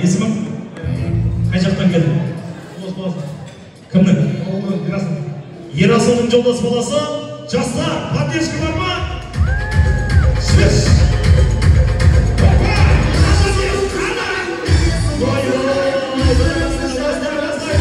Есімің? Қай жақтан келдің? Жолдас баласы. Кімнің? Ерасыл. Ерасылдың жолдас баласы. Жастар, поддержка бар ма? Жіберші. Опа! Молодец! Ана! Ой, ой, жастар, жастар, жастар!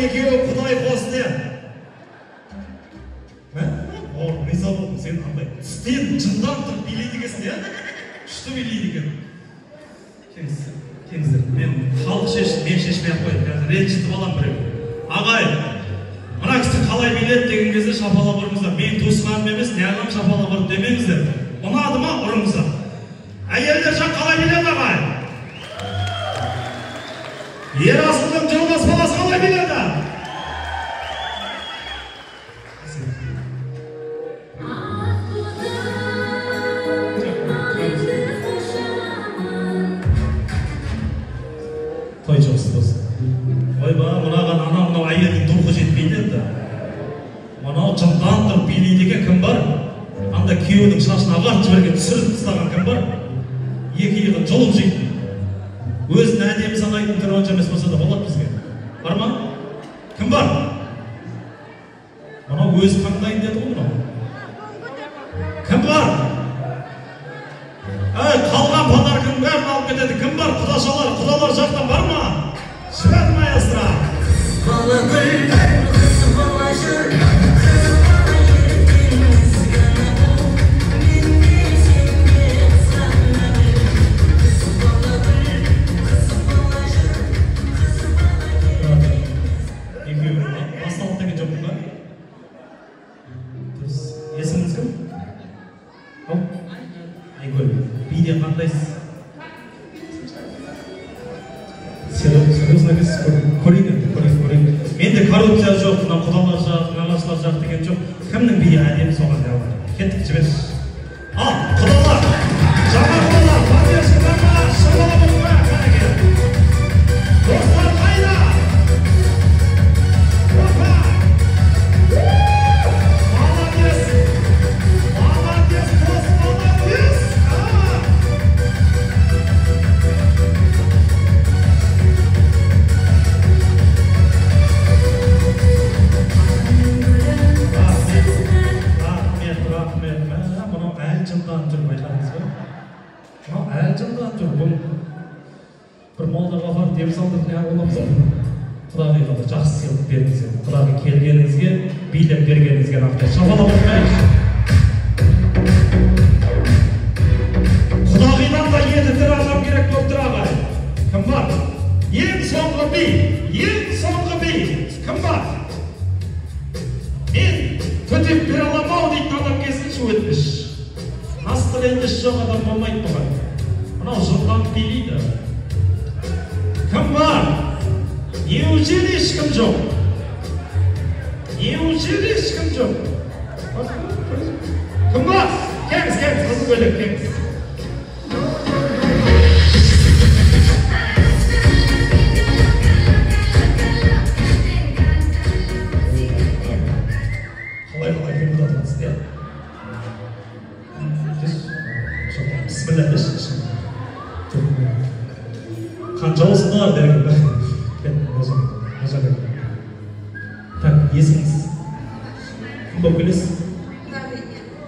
Екеуі Құдай қосты. Бауырым, риза болдым, сен андай түстен жындан тұрып билейді екенсің, иә? Күшті билейді екен. Келіңіздер, мен халық шешті, мен шешпей ақ қояйын, қазір ренжітіп аламын біреу. Ағай, мына кісі қалай биледі деген кезде шапалақ ұрыңыздар. Мен туысқаным емес, неғылам шапалақ ұрып демеңіздер. Ұнады ма, ұрыңыздар. Әйелдер жақ қалай биледі, ағай? Ерасылдың жолдас баласы қалай биледі? Той жақсы болсын. Ойба, мынаған ана мынау әйелдің духы жетпейді енді. Мынау жындан тұрып билейді екен, кім бар? Анда күйеуінің шашын ағартып жіберген, түсіріп тастаған кім бар? Екі иығын жұлып жейтін. Өзін әдемі санайтын түрі онша емес болса да болады бізге. Бар ма? Кім бар? Мынау өзі таңдайын деді ғой мынау. Кім бар? Әй, қалған подаркының бәрін алып кетеді. Кім бар? Құдашалар, құдалар жақтан бар ма? Жібер маэстро. Бала гүл, қыз бала жүр, қыз бала ертеңіз ғана бұл. Мен де сен де қызғана біл. Қыз бала гүл, қыз бала жүр, қыз бала ертеңіз. Екеуі басталды деген жоқпын ба? Дұрыс. Есіміңіз кім? Ау? Айгүл. Биде қандайсыз? Серьезно екенсіз, көрейін енді, көрейін, көрейін. Менде коррупция жоқ, мына құдалар жақ, нағашылар жақ деген жоқ. Кімнің биі әдемі соған не. Кеттік, жіберші. Ал, құдалар, жаңа құдалар, поддержка бар ма? Шапалақ ұрыңдар, қанеке. Достар қайда? Опа! Молодец! Молодец, дос, молодец! Рахмет, рахмет. Мынау әлі жынданып жүр, байқадыңыз ба? Мынау әлі жынданып жүр. Бұл бір молдаға апарып дем салдырып не боламыз ғой. Құдағиға да жақсы сыйлық бердіңіз енді. Құдағи келгеніңізге, билеп бергеніңізге рахмет. Шапалақ ұрайықшы. Құдағидан да еті тірі адам керек болып тұр, ағай. Кім бар? Ең соңғы би, ең соңғы би. Кім бар? Мен төтеп бере аламын ау дейтін адам келсінші, өтініш. Настроениесі жоқ адам болмайды бұған. Мынау жынданып билейді. Кім бар? Неужели ешкім жоқ? Неужели ешкім жоқ? Кім бар? Келіңіз, келіңіз, қызыл көйлек, келіңіз. Қалай қалай қимылдатып иә? Бісміллә деші. Қанша болсындар деген. Так, есіміңіз? Кім болып келесіз?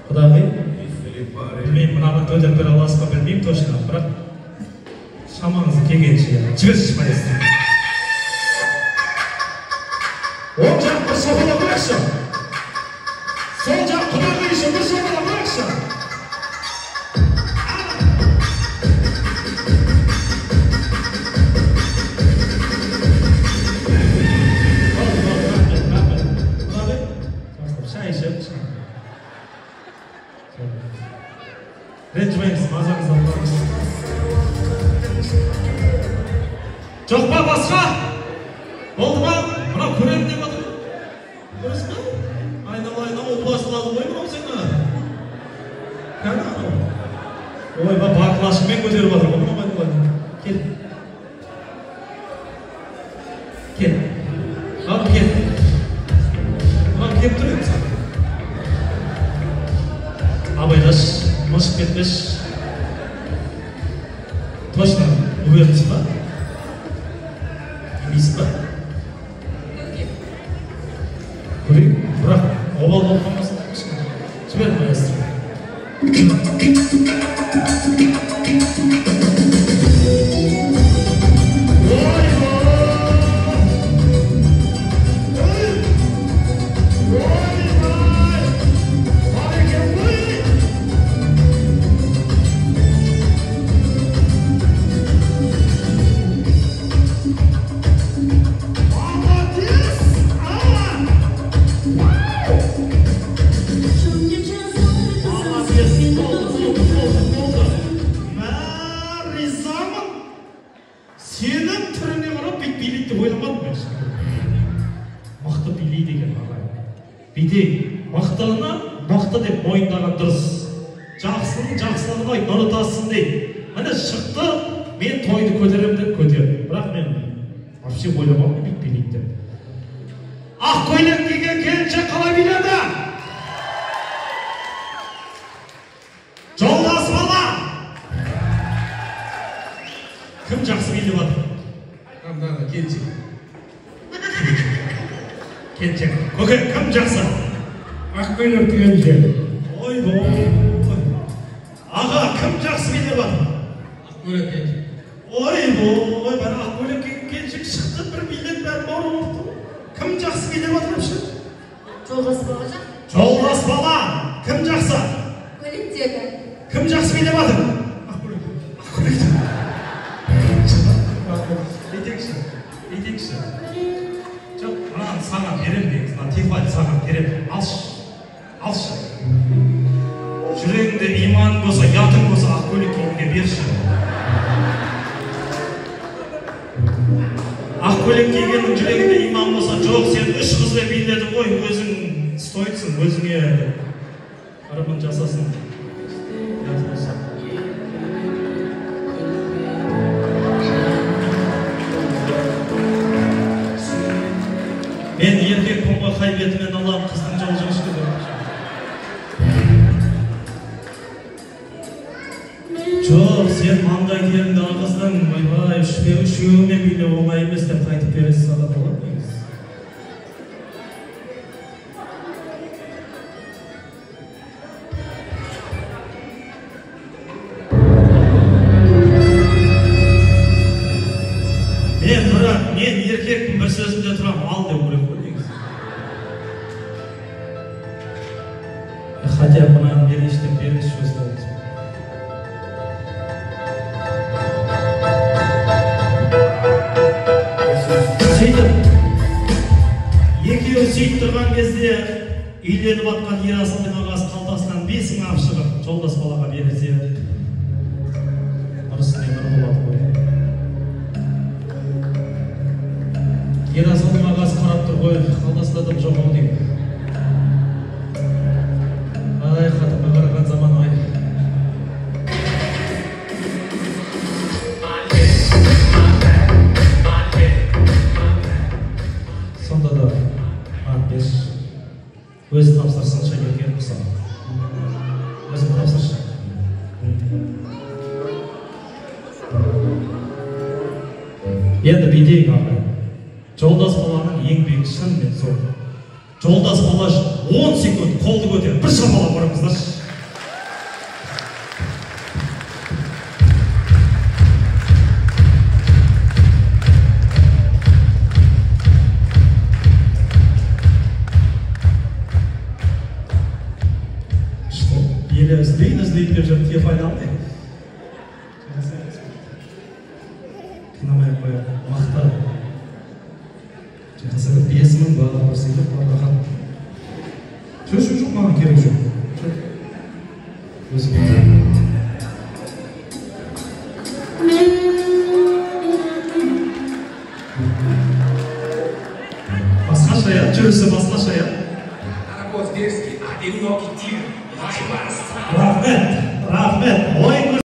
Құдағи. Білмеймін, мынаны төтеп бере аласыз ба, білмеймін точно, бірақ шамаңыз келгенше. Жіберші маэстро. Оң жақ бір шапалақ ұрайықшы. Сол жақ құдағи үшін бір шапалақ ұрайықшы. Ренжімеңіз, мазаңызды алмаңыз. Жоқ па басқа? Болды ма? Мына көремін деп жатыр. Көресің ба? Айналайын, обла салады ғой мынау сені. Кәні анау. Ойбай, баклашымен көтеріп жатыр ғой мынау айналайын. Кел. Кел. Ал кел. Мынау келіп тұр енді саған. Абайлаш, мышып кетпеш. Точно, уверенсің ба? Емейсің ба? Көрейік, бірақ обал болып қалмасын. Жібер маэстро. Мықтыны мықты деп мойындаған дұрыс. Жақсының жақсылығын айт, нұры тассын дейді. Міне шықты, мен тойды көтеремін деп көтердім. Бірақ мен вообще ойламаппын бүйтіп билейді деп. Ақ көйлек киген келіншек қалай биледі? Жолдас бала! Кім жақсы билеп жатыр? Мына келіншек. Келіншек. Көке, кім жақсы? Ақ көйлек келіншек. Ойбой. Аға, кім жақсы билеп жатыр? Ақ көйлек келіншек. Ойбой, бәрі ақ көйлек келіншек шықты, бір билет бәрі бауыр болып тұр. Кім жақсы билеп жатыр вообще? Жолдас бала жақсы. Жолдас бала, кім жақсы? Көйлектегі. Кім жақсы билеп жатыр? Ақ көйлек. Ақ көйлек. Бүйтейікші, бүйтейікші. Жоқ, мынаны саған беремін негізі, мына Тефаль саған беремін. Алшы. Алшы. Жүрегіңде иманың болса, ұятың болса, ақ көйлек киюге берші. Ақ көйлек кигеннің жүрегінде иман болса, жоқ, сен үш қызбен биледің ғой, өзің стоитсың, өзіңе ырымын жасасын. Ұят болса. Мен еркекпін ғой, қай бетімен аламын, қыздың жолы жіңішке деп. Жоқ, сен маңдай теріңді ағыздың, ойбай, үшеуімен билеу оңай емес деп қайтып бересіз саған болады негізі. Мен бірақ, мен еркекпін, бір сөзімде тұрамын, ал деп керек қой негізі. Хотя мынаны берейінші деп беріңізші өз қолыңызбен. Сөйтіп, екеуі сөйтіп тұрған кезде үйленіп атқан Ерасылдың ағасы қалтасынан 5 мың алып шығып, жолдас балаға берілсе, нұр үстіне нұр болады ғой. Ерасылдың ағасы қарап тұр ғой, қалтасында дым жоқ ау деймін. Ай, қатынға қараған заман ай. Сонда да маған берші. Өзі тапсырсыншы, еркек құсап. Өзің тапсыршы. Енді бүйтейік ағай. Жолдас баланың еңбегі шынымен зор. Жолдас бала 10 секунд қолды көтеріп бір шапалақ ұрыңыздаршы. Что? Еле үзлейін үзлейін деп жүріп Тефаль алды. Қинамай ақ қояйық, мақта. Жақсы, 5 мың ба, бір сөйлеп бар, рахат. Жоқ, жоқ, жоқ, маған керек жоқ. Жоқ. Өзім. иә, жүрісі басқаша, иә. Қаракөз дерзкий, одинокий тигр. Рахмет, рахмет. Ойын.